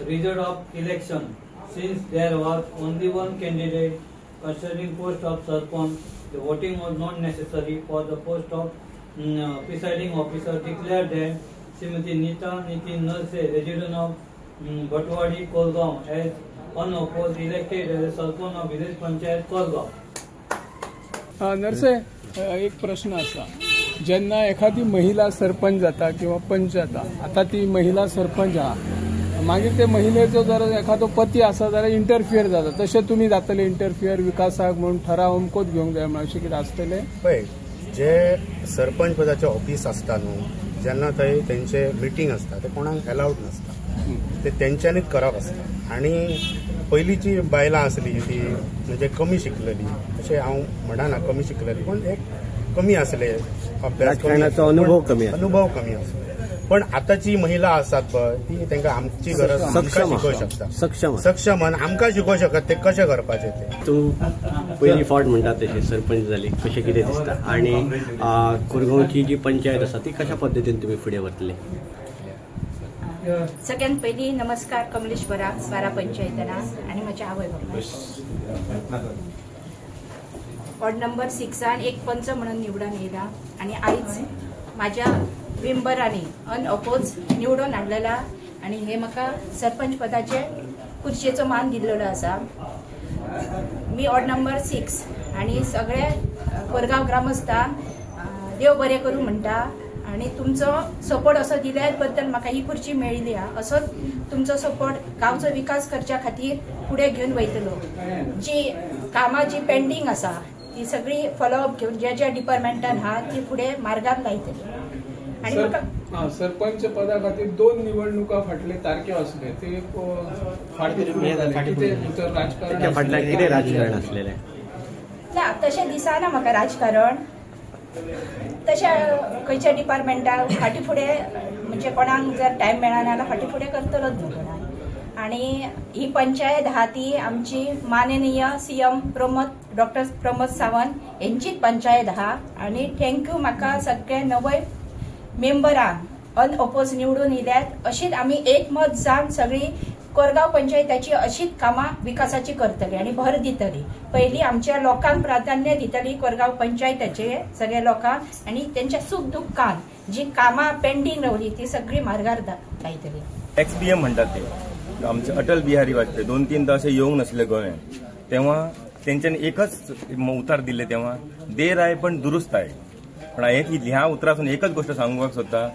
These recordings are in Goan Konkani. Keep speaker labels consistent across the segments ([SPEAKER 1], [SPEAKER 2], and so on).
[SPEAKER 1] Result of election. Since there was only one candidate concerning post of Sarpanch, the voting was not necessary for the post of presiding officer. Declared that Srimati Nita Nitin Narse, resident of Bhatwadi, Kolgaon, as unopposed elected as a Sarpanch of Village Panchayat Kolgaon.
[SPEAKER 2] Narse, एक प्रश्न आसा, जेन्ना एखादी महिला सरपंच जाता किंवा पंच जाता, आतां ती महिला सरपंच आहा, मागीर ते महिलेचो जर एखादो पती आसा जाल्यार इंटरफियर जाता, तशें तुमी जातले इंटरफियर विकासाक म्हणून ठराव अमकोच घेवंक जाय म्हणून अशें कितें आसतलें?
[SPEAKER 3] पळय, जे सरपंच पदाचे ऑफिस आसता न्हू, जेन्ना थंय तेंचे मिटींग आसता ते कोणाक एलावड नासता, ते तेंच्यांनीच करप आसता. आनी पयलींची बायलां आसली ती म्हणजे कमी शिकलेली, अशें हांव म्हणना कमी शिकलेली, पूण एक कमी आसले अभ्यास,
[SPEAKER 4] अनुभव कमी,
[SPEAKER 3] अनुभव कमी आसलो. पण आतांची महिला आसात पळय ती तांकां आमची गरज, आमकां शिकोवंक शकता,
[SPEAKER 4] सक्षम
[SPEAKER 3] सक्षम आमकां शिकोवंक शकत ते कशें करपाचें तें.
[SPEAKER 4] तूं पयली फावट म्हणटा तशें सरपंच जाली, कशें कितें दिसता आनी कोरगांवची जी पंचायत आसा ती कशा पद्दतीन तुमी फुडें व्हरतले?
[SPEAKER 5] सगळ्यात पयलीं नमस्कार कमलेश्वराक, स्वारा पंचायतना आनी म्हज्या आवय बापायक. वॉर्ड नंबर 6 एक पंच म्हणून निवडून येयला आनी आयज म्हाज्या मेंबरांनी अनअपोज निवडून हाडलेला आनी हे म्हाका सरपंच पदाचे खुर्चेचो मान दिल्लेलो आसा. मी वॉर्ड नंबर 6 आनी सगळे कोरगांव ग्रामस्थांक देव बरें करूं म्हणटा आनी तुमचो सपोर्ट असो दिल्या बद्दल म्हाका ही खुर्ची मेळिल्ली आहा. असोच तुमचो सपोर्ट गांवचो विकास करच्या खातीर फुडें घेवन वयतलो. जी कामां जी पेंडींग आसा ती सगळी फॉलोअप घेवन ज्या ज्या डिपार्टमेंटान आहा ती फुडें मार्गार लायतली.
[SPEAKER 2] आनी सरपंच पदा खातीर 2 निवडणुका फाटले तारखे आसले ते
[SPEAKER 4] राजकारण, फाटल्यान कितें राजकारण आसलेलें
[SPEAKER 5] ना तशें दिसना म्हाका राजकारण. तशें खंयच्या डिपार्टमेंटाक फाटीं फुडें म्हणजे कोणाक जर टायम मेळना जाल्यार फाटीं फुडें करतलोच न्हू कोणाक. आनी ही पंचायत आहा ती आमची माननीय CM Pramod, doctor Pramod Sawant हेंचीच panchayat आहा. आनी thank you म्हाका सगळे नवे मेंबरांक अनअपोज निवडून येयल्यात. अशीच आमी एकमत जावन सगळी कोरगांव पंचायताची अशीच कामां विकासाची करतली आनी भर दितली. पयलीं आमच्या लोकांक प्राधान्य दितली, कोरगांव पंचायताचे सगळ्या लोकांक, आनी तेंच्या सूख दुख्खान जी कामां पेंडींग रावली ती सगळी मार्गार लायतली.
[SPEAKER 6] XPM म्हणटात ते आमचे अटल बिहारी वाजपेयी 2-3 अशें येवंक नासले गोंयांत, तेव्हा तेंच्यांनी एकच उतार दिल्ले तेव्हा देर आहे पण दुरुस्त आहे. पण ह्या उतरासून एकच गोष्ट सांगूंक सोदता,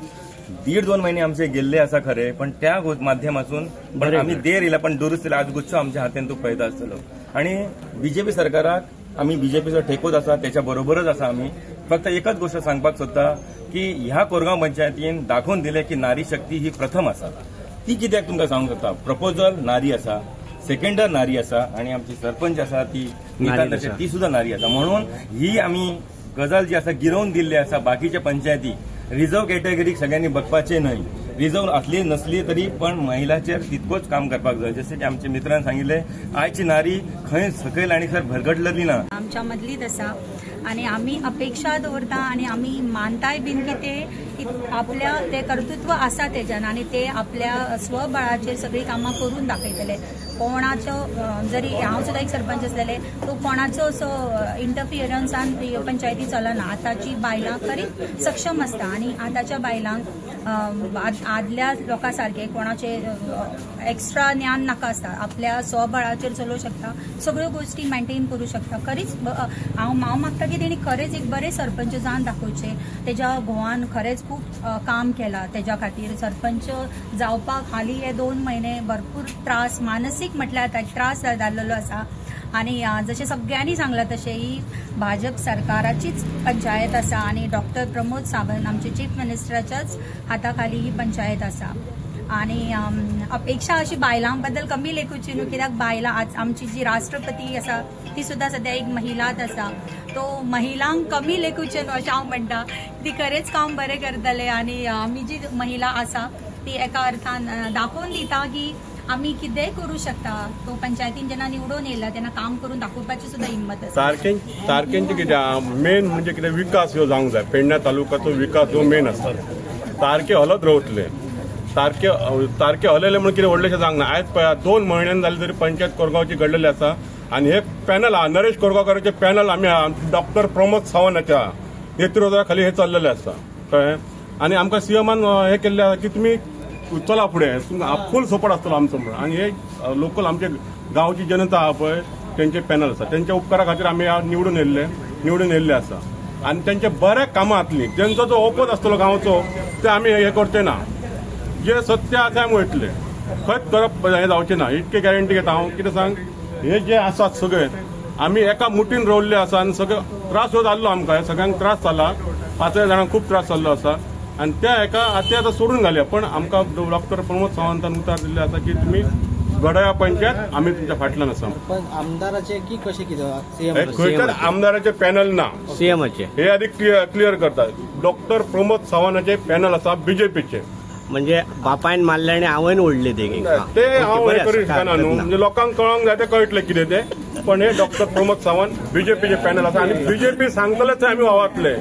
[SPEAKER 6] 1.5-2 महिने आमचे गेल्ले आसा खरे, पण त्या माध्यमातून पण आमी देर येयला पण दुरुस्त येयला. आज गुच्छो आमच्या हातान तूं पळयता आसतलो. आनी बीजेपी सरकाराक आमी बीजेपीचो ठेकोच आसा, त्याच्या बरोबरच आसा आमी. फक्त एकच गोष्ट सांगपाक सोदता की ह्या कोरगांव पंचायतीन दाखोवन दिलें की नारी शक्ती ही प्रथम आसा. ती कित्याक तुमकां सांगूंक सोदता, प्रपोजल नारी आसा, सेकंडर नारी आसा आनी आमची सरपंच आसा ती नीता नर्से ती सुद्दां नारी आसा. म्हणून ही आमी गजाल जी आसा गिरोवन दिल्ली आसा. बाकीच्या पंचायती रिजर्व कॅटेगरीक सगळ्यांनी बघपाचें न्हय, रिजर्व असली नसली तरी पण महिलाचेर तितकोच काम करपाक जाय. जशें की आमच्या मित्रान सांगिल्लें, आयची नारी खंय सकयल आनी खंय भरकटलेली ना,
[SPEAKER 7] आमच्या मदलीच आसा आनी आमी अपेक्षा दवरता आनी आमी मानताय बीन की ते आपल्या ते कर्तृत्व आसा तेज्यान आनी ते आपल्या स्वबळाचेर सगळीं कामां करून दाखयतले. कोणाचो जरी हांव सुद्दां एक सरपंच आसलेले तो कोणाचो असो इंटरफियरन्सान पंचायती चलना. आतांची बायलां खरीच सक्षम आसता आनी आतांच्या बायलांक आदल्या लोकां सारके कोणाचे एक्स्ट्रा ज्ञान नाका आसता, आपल्या स्वबळाचेर चलोवंक शकता, सगळ्यो गोश्टी मेंटेन करूं शकता. खरीच हांव मागता की तेणी खरेंच एक बरें सरपंच जावन दाखोवचें. तेज्या घोवान खरेंच खूब काम केलां तेज्या खातीर. सरपंच जावपाक हालीं हे 2 महिने भरपूर त्रास, मानसीक म्हटल्यार त्रास जाल्लो आसा. आनी जशें सगळ्यांनी सांगलां तशें ही भाजप सरकाराचीच पंचायत आसा आनी डॉक्टर प्रमोद सावंत आमचे चीफ मिनिस्टराच्याच हाता खाली ही पंचायत आसा. आनी अपेक्षा अशी बायलां बद्दल कमी लेखुची न्हू, कित्याक बायलां आज आमची जी राष्ट्रपती आसा ती सुद्दां सद्या एक महिलाच आसा, तो महिलांक कमी लेखुचें न्हू अशें हांव म्हणटा. ती खरेंच काम बरें करतले आनी आमी जी महिला आसा ती एका अर्थान दाखोवन दिता की आमी कितेंय करूं शकता. तो पंचायतीन जेन्ना निवडून येयला तेन्ना काम करून दाखोवपाची सुद्दां हिंमत आसा.
[SPEAKER 8] तारखेंचे कितें मेन म्हणजे कितें विकास ह्यो जावंक जाय. पेडण्या तालुक्याचो विकास जो मेन आसा, सारके हलत रावतले. सारके सारके हलयले म्हणून कितें व्हडलेशें जावंक ना. आयज पळया 2 म्हयन्यान जाले तरी पंचायत कोरगांवची घडलेली आसा आनी हे पॅनल आहा नरेश कोरगांवकाराचे पॅनल आमी डॉक्टर प्रमोद सावंताच्या नेतृत्वा खाली हे चल्लेले आसा, कळ्ळें. आनी आमकां सीएमान हे केल्ले आसा की तुमी चला फुडें, तुमकां फूल सपोर्ट आसतलो आमचो म्हणून. आनी हे लोकल आमचे गांवची जनता आहा पळय तेंचे पॅनल आसा, तेंच्या उपकारा खातीर आमी निवडून येयल्ले आसा आनी तेंचे बऱ्या कामां जातलीं. तेंचो जो ओपोज आसतलो गांवचो ते आमी हे करचे ना, जे सत्य आसा आमी वयतले, खंयच करप हें जावचें ना, इतके गॅरंटी घेता हांव. कितें सांग, हे जे आसात सगळे आमी एका मुठीन रोवल्ले आसा आनी सगळे त्रास हो जाल्लो आमकां, हे सगळ्यांक त्रास जाला, 5 जाणांक खूब त्रास जाल्लो आसा आनी त्या एका ते आतां सोडून घालया. पण आमकां डॉक्टर प्रमोद सावंतान उतार दिल्ले आसा की तुमी घडया पंचायत, आमी तुमच्या फाटल्यान आसा.
[SPEAKER 9] पण आमदाराचे की कशें कितें
[SPEAKER 8] खंयच्याच आमदाराचे पॅनल ना,
[SPEAKER 4] सीएमाचे
[SPEAKER 8] हे आदी क्लियर करतात. डॉक्टर प्रमोद सावंताचे पॅनल आसा बीजेपीचे,
[SPEAKER 4] म्हणजे बापायन मारले आनी आवयन ओडले ते
[SPEAKER 8] ते हांव हें करूं शकना न्हू, म्हणजे लोकांक कळोंक जाय ते कळटलें कितें तें. पण हे डॉक्टर प्रमोद सावंत बीजेपीचे पॅनल आसा आनी बीजेपी सांगतलेच आमी वावरतले.